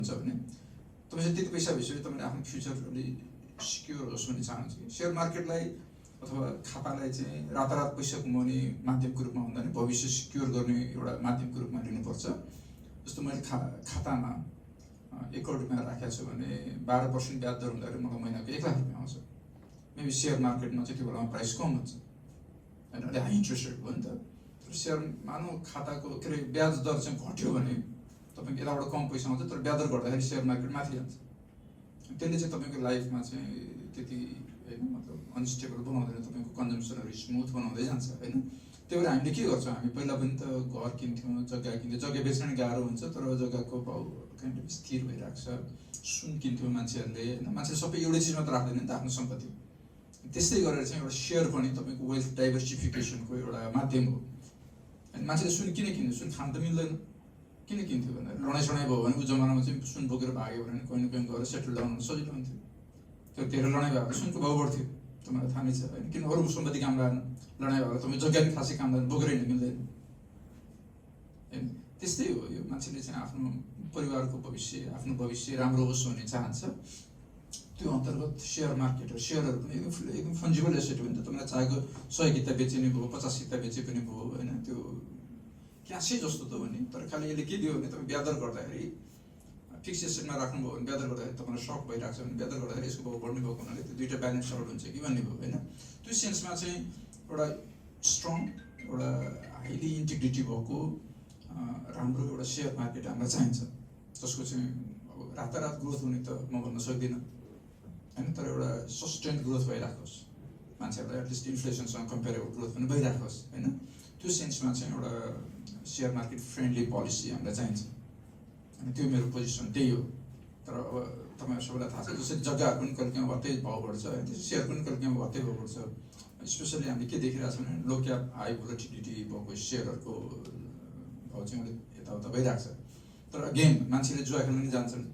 हुन्छ भने तपाईसँग त्यति पैसा भइसक्यो, तपाईँले आफ्नो फ्युचर अलि सिक्योर होस् भन्ने चाहनुहुन्छ कि सेयर मार्केटलाई अथवा खातालाई चाहिँ रातारात पैसा कमाउने माध्यमको रूपमा हुँदैन, भविष्य सिक्योर गर्ने एउटा माध्यमको रूपमा लिनुपर्छ। जस्तो मैले खातामा 1 करोड रुपियाँ राखेको छु भने 12% ब्याज दर हुँदाखेरि मलाई महिनाको 1 लाख रुपियाँ आउँछ। मेबी सेयर मार्केटमा चाहिँ त्यो बेलामा प्राइस कम हुन्छ होइन, अलि हाई इन्ट्रेस्ट रेट भयो नि त। सेयर मानौँ खाताको के अरे ब्याज दर चाहिँ घट्यो भने तपाईँको यताबाट कम पैसा आउँछ, तर ब्याज दर घट्दाखेरि सेयर मार्केट माथि जान्छ। त्यसले चाहिँ तपाईँको लाइफमा चाहिँ त्यति होइन मतलब अनस्टेबल बनाउँदैन, तपाईँको कन्जम्सनहरू स्मुथ बनाउँदै जान्छ होइन। त्यही भएर हामीले के गर्छौँ, हामी पहिला पनि त घर किन्थ्यौँ, जग्गा किन्थ्यौँ, जग्गा बेच्न गाह्रो हुन्छ तर जग्गाको भाउ काइन्ड अफ स्थिर भइरहेको छ। सुन किन्थ्यौँ मान्छेहरूले होइन, मान्छे सबै एउटै चिज मात्र राख्दैन नि त आफ्नो सम्पत्ति। त्यस्तै गरेर चाहिँ एउटा सेयर पनि तपाईँको वेल्थ डाइभर्सिफिकेसनको एउटा माध्यम हो। अनि मान्छेले सुन किन किन्नु, सुन खान त मिल्दैन, किन किन्थ्यो भन्दा लडाइँ भयो भने उस जमानामा चाहिँ सुन बोकेर भाग्यो भने कहीँ न कहीँ गएर सेटल डाउन सजिलो हुन्थ्यो। त्यो धेरै लडाइँ भयो भने सुनको भाउ बढ्थ्यो, तपाईँलाई थाहा नै छ होइन। किन अरू सम्पत्ति काम लागेन, लडाइँ भयो तपाईँ जग्गा पनि खासै काम लाग्दैन, बोकेर हिँड्नु मिल्दैन होइन। त्यस्तै हो, यो मान्छेले चाहिँ आफ्नो परिवारको भविष्य, आफ्नो भविष्य राम्रो होस् भन्ने चाहन्छ। त्यो अन्तर्गत सेयर मार्केट हो, सेयरहरू पनि एकदम फन्जिबल एसेट हो नि त। तपाईँलाई चाहेको 100 किता बेचे पनि भयो, 50 किता बेचे पनि भयो होइन, त्यो क्यासै जस्तो त हो नि। तर खालि यसले के दियो भने तपाईँ ब्याज दर गर्दाखेरि फिक्स एसेटमा राख्नुभयो भने ब्याज दर गर्दाखेरि तपाईँलाई सक भइरहेको छ भने ब्याज दर गर्दाखेरि यसको भाउ बढ्ने भएको हुनाले त्यो दुईवटा ब्यालेन्स आउट हुन्छ कि भन्ने भयो होइन। त्यो सेन्समा चाहिँ एउटा स्ट्रङ, एउटा हाइली इन्टिग्रिटी भएको राम्रो एउटा सेयर मार्केट हामीलाई चाहिन्छ, जसको चाहिँ अब रातारात ग्रोथ हुने त म भन्न सक्दिनँ होइन, तर एउटा सस्टेन्ड ग्रोथ भइराखोस्, मान्छेहरूलाई एटलिस्ट इन्फ्लेसनसँग कम्पेरेबल ग्रोथ पनि भइराखोस् होइन। त्यो सेन्समा चाहिँ एउटा सेयर मार्केट फ्रेन्डली पोलिसी हामीलाई चाहिन्छ अनि त्यो मेरो पोजिसन त्यही हो। तर अब तपाईँहरू सबैलाई थाहा छ जसरी जग्गाहरू पनि कहिले काहीँ भत्तै भाउ बढ्छ होइन, त्यसरी सेयर पनि कहिले काहीँ भत्तै भाउ बढ्छ। स्पेसली हामीले के देखिरहेको छौँ भने लो क्याप हाई भोलेटिलिटी भएको सेयरहरूको भाउ चाहिँ अलिक यताउता भइरहेको छ। तर गेम मान्छेले जुवा खेल्न नै जान्छन्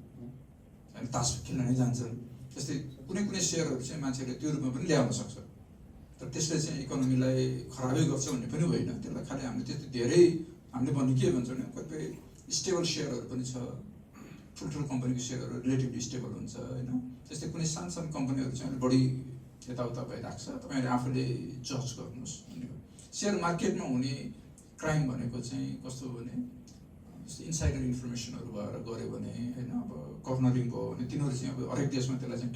होइन, तास खेल्न नै जान्छन्। त्यस्तै कुनै कुनै सेयरहरू चाहिँ मान्छेले त्यो रूपमा पनि ल्याउन सक्छ, तर त्यसले चाहिँ इकोनोमीलाई खराबै गर्छ भन्ने पनि होइन। त्यसलाई खालि हामीले त्यस्तो धेरै हामीले भन्ने के भन्छ भने कतिपय स्टेबल सेयरहरू पनि छ, ठुल्ठुलो कम्पनीको सेयरहरू रिलेटिभली स्टेबल हुन्छ होइन। त्यस्तै कुनै सानो सानो कम्पनीहरू चाहिँ अलिक बढी यताउता भइरहेको छ, तपाईँहरूले आफूले जज गर्नुहोस् भन्ने। सेयर मार्केटमा हुने क्राइम भनेको चाहिँ कस्तो हो भने जस्तो इन्साइडर इन्फर्मेसनहरू भएर गऱ्यो भने होइन, अब कर्नरिङ भयो भने तिनीहरू चाहिँ अब हरेक देशमा त्यसलाई चाहिँ